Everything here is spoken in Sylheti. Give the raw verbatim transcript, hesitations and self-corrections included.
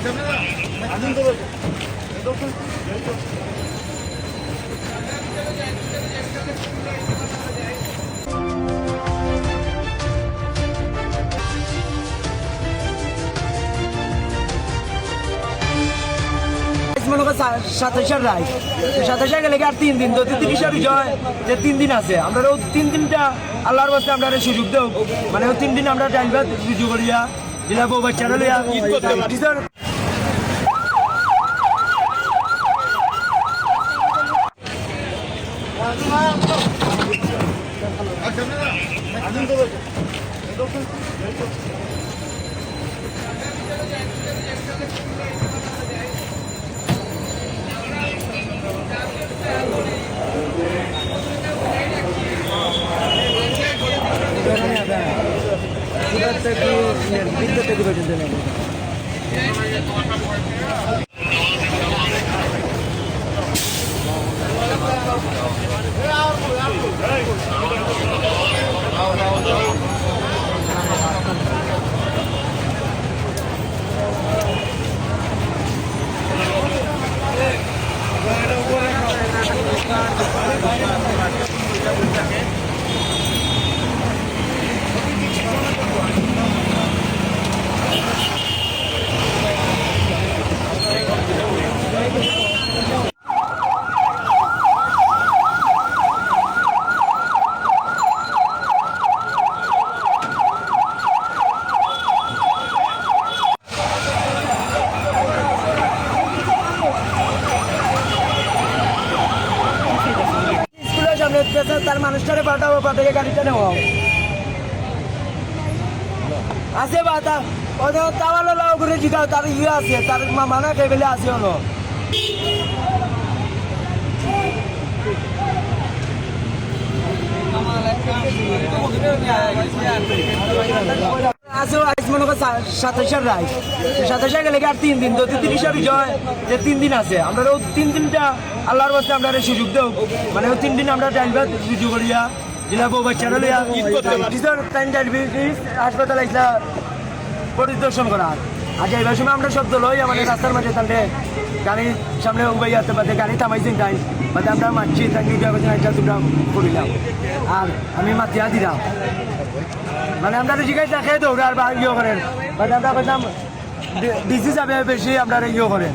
আজ মনে কর সা-, সাতাইশে রাইত। তো সাতাইশে গেলে কি আর তিন দিন, যদি তিরিশে বিজয়, যে তিন দিন আছে, আমরা ওই তিন দিনটা আল্লাহর ওয়াস্তে আমরা সুযোগ দেও, মানে ওই তিন দিন আমরা ডাইল ভাত রুজি করিয়া, যেটা বউ বাচ্চারা লইয়া, ঈদ করতে পারি। স্কুলের সামনে গেছে, তার মানুষটারে পাঠাও, পাঠিয়ে গাড়িটা নেওয়া আছে বা তা, ওই যে তাওয়ালো লাও করে জিগাও, তার ইয়ে আছে, তার মা-, মানা টেবিলে আছে হলো। আজ, আজ মনে কর সা-, সাতাইশে রাইত। সাতাইশে গেলে কি আর তিন দিন, যদি তিরিশে বিজয়, যে তিন দিন আছে, আমরা ওই তিন দিনটা আল্লাহর ওয়াস্তে আমরা সুযোগ দেও, মানে ওই তিন দিন আমরা ডাইল ভাত রুজি করিয়া, যেটা বউ বাচ্চারা লইয়া, ঈদ করতে পারি। টিচার তাইন ডায়াবেটিস হাসপাতাল আইসলা পরিদর্শন করা। আর যাইবার সময় আমরা সব দল হইয়া মানে রাস্তার মাঝে তাহলে গাড়ির সামনে উবাই আছে, বাদে গাড়ি থামাইছেন তাই, বাদে আমরা মারছি, তাই নিয়ে গেছেন, একটা দুটা করিলাম। আর আমি মাতিয়া দিলাম, মানে আমরা তো জিজ্ঞাসা না খেয়ে দৌড়ে আর বা ইয়ে করেন, বাদে আমরা কইলাম, ডি-, ডিসি সাহেব বেশি আমরা ইয়ে করেন।